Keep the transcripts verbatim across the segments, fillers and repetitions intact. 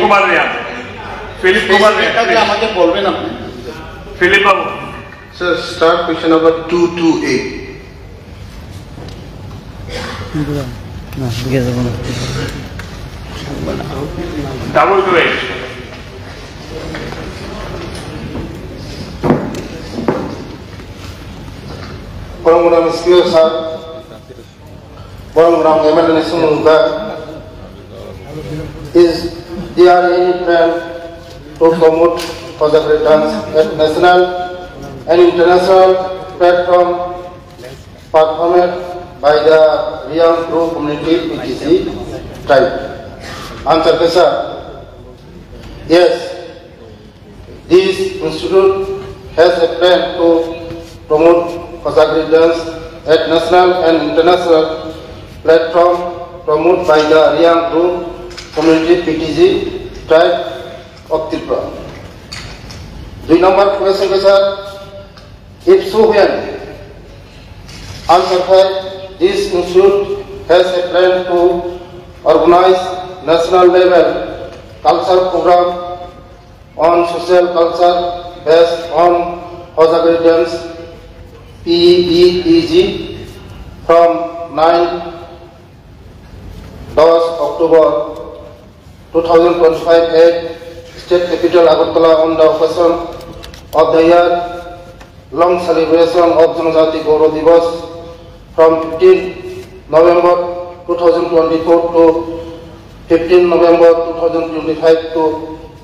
Kumar Reang. Philip Kumar Reang, please. আমাকে বলবেন আপনি। Philip Babu. Sir, start question number two two eight. না, দিকে যাবো না। Double two eight. Borong Gram Speaker sir, Borong Gram M L A ni sungmung ba, is there any plan to promote Hojagri dance at national and international platform performed by the Reang Bru community P T G tribe? Answer khe sir, yes. This institute has a plan to promote Hojagri dance at national and international platform promoted by the Reang Bru community P T G tribe of Tripura. Dui number question khe sir, if so, when? Answer khe, this institute has a plan to organize national level culture program on social culture based on Hojagri dance, P B T G, from nine, ten October two thousand twenty-five at State Capital Agartala on the occasion of the year long celebration of Janajati Gaurav Divas from fifteen November two thousand twenty-four to fifteen November two thousand twenty-five to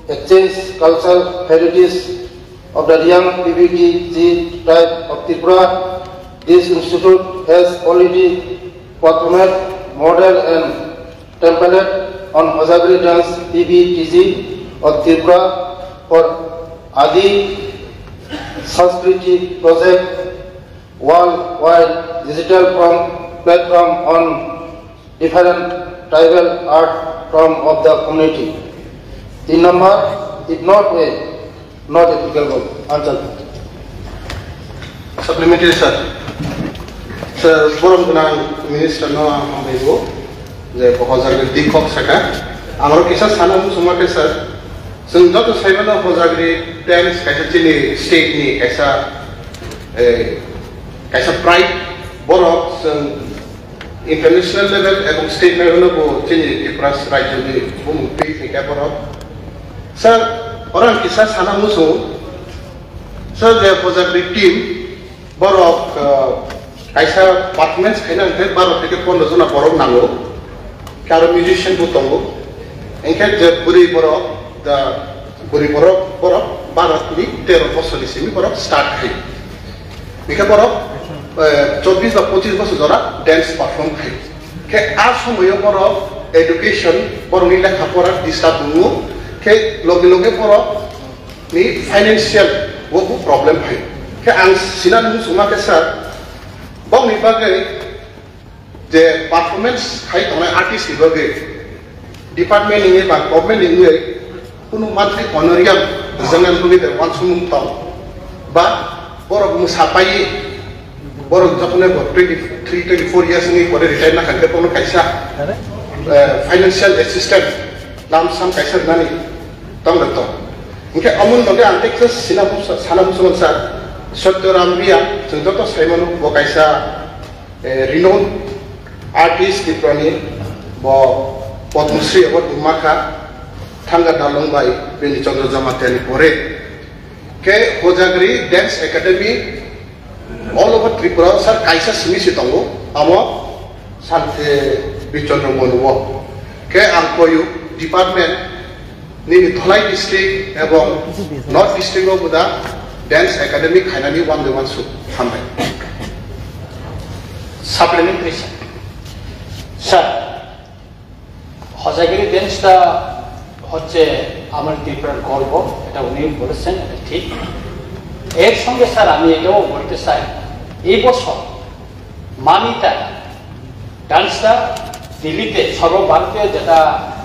exchange cultural heritage of the Reang P B T G tribe of Tripura. This institute has already performed model and template on Hojagri dance P B T G of Tripura for Adi Sanskriti project worldwide digital from platform on different tribal art form of the community. In number, if not way, not applicable. Answer. Supplementary, sir. Sir, borom gnang minister no ang hambai bo, je bo Hojagri dikhok saka. Amaro kisa sana muchungma khe, sir, chwng joto saimano Hojagri dance kaisa chini state ni kaisa, eh, kaisa pride, borok chwng international level ebong state level no bo chini Tripura rajyo ni bumung twi thai khe borok. Sir, oro ang kisa sana muchung, sir, je Hojagri team, borok, uh, kaisa performance khaina hwnkhe baro theke pondro jona borok nango. Khe aro musician bo tongo. Hwnkhe je bwrwi borok, the bwrwi borok, borok baro ni tero bosor ni simi borok start khai. Hwnkhe borok, eh, chobbish ba pochish bosor jora dance perform khai. Khe a somoio borok education, borokni lekha pora disturb wngo. Khe loge loge borok ni financial wo bo problem phai. Khe ang sinani muchungma khe sir, bokni bagwi je performance khai tongnai artist ni bagwi department ni ba government ni wngwi kunu monthly honorarium rwjaknani bagwi de uansukmung tong ba borok mwsa paiwi borok jokhonai bo twenty three, twenty four years ni pore retire nakha khe bono kaisa, eh, financial assistance lump sum kaisa rwnani tong de tong. Hingkhe omo ni bagwi ang tei kisa sina muchung, sana muchung sir, Satyaram Reang, chwng joto saimano bo kaisa, eh, renowned artist Tripura ni, bo Padma Shri award bo makha, thangka dalong bai bini Chandra Jamatia ni pore. Khe Hojagri Dance Academy all over Tripura o sir kaisa simi se tongo, amo Sante Bichandra Monu o. Khe ang koyu department nini Dholai district ebong North district o buda dance academy khainani one by one suk hambai. Supplementary, sir. Sir, Hojagiri dance টা হচ্ছে আমার ত্রিপুরার গর্ব, এটা উনি বলেছেন, এটা ঠিক। এর সঙ্গে স্যার আমি এটাও বলতে চাই, এই বছর মামিতা ডান্সটা দিল্লিতে সর্বভারতীয় যেটা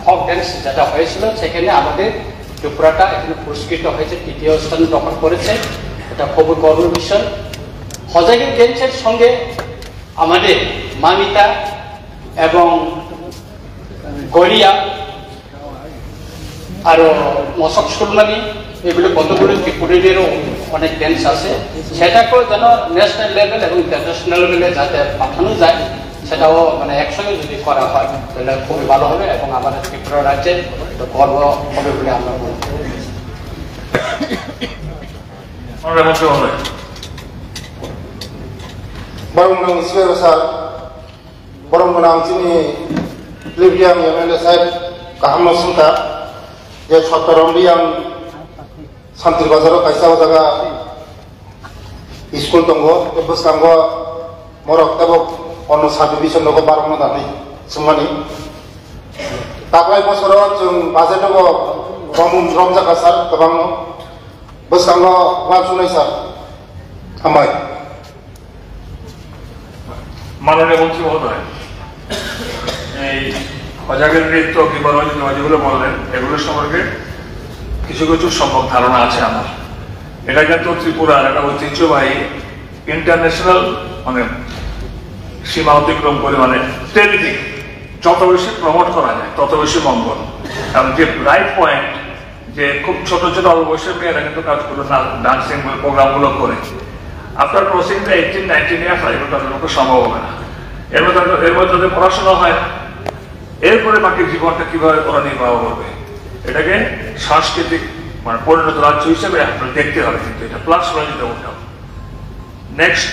ফোক ডান্স যেটা হয়েছিল, সেখানে আমাদের ত্রিপুরাটা এখানে পুরস্কৃত হয়েছে, তৃতীয় স্থান দখল করেছে। এটা খুবই গর্বের বিষয়। হজাগিরি ড্যান্সের সঙ্গে আমাদের মামিতা এবং গরিয়া আরো মশক সুরমানি, এগুলো কতগুলো ত্রিপুরীদেরও অনেক ড্যান্স আছে, সেটাকেও যেন ন্যাশনাল লেভেল এবং ইন্টারন্যাশনাল লেভেলে যাতে পাঠানো যায়, সেটাও মানে একসঙ্গে যদি করা হয় তাহলে খুবই ভালো হবে এবং আমাদের ত্রিপুরা রাজ্যে একটা গর্ব হবে বলে আমরা মনে করি। Honorable Mehta. Borong gnang sir, sir. Borong gnang chini Plebeiang M L A sir, kaham no sungkha. Je Chottogram Reang Santir Bazar o kaisa o jaga school tongo, tei bwskango borok tebo ono sub division rogo borok no dani sungmani. Taklai bosoro chwng budget rogo rom, romjakha sir, kwbangno. Bwskango uansuknai sir. Hambai. মাননীয় মন্ত্রী মহোদয়, এই হজাগের নৃত্য কিংবা রজত যেগুলো বললেন, এগুলো সম্পর্কে কিছু কিছু সম্যক ধারণা আছে আমার। এটা কিন্তু ত্রিপুরার একটা ঐতিহ্যবাহী ইন্টারন্যাশনাল, মানে, সীমা অতিক্রম করে, মানে, ট্রেডিশন যত বেশি প্রমোট করা যায় তত বেশি মঙ্গল। কারণ যে রাইট পয়েন্ট, যে খুব ছোট ছোট অল্প বয়সের মেয়েরা কিন্তু কাজ করে, ডান্সিং প্রোগ্রাম গুলো করে। After crossing the eighteen nineteen years, এগুলো তাদের পক্ষে সম্ভব হবে না। এর মধ্যে, এর মধ্যে তাদের পড়াশোনা হয়, এরপরে বাকি জীবনটা কিভাবে ওরা নির্বাহ করবে, এটাকে সাংস্কৃতিক, মানে, পরিণত রাজ্য হিসেবে আপনার দেখতে হবে, কিন্তু এটা প্লাস পয়েন্ট যেটা উঠে। নেক্সট।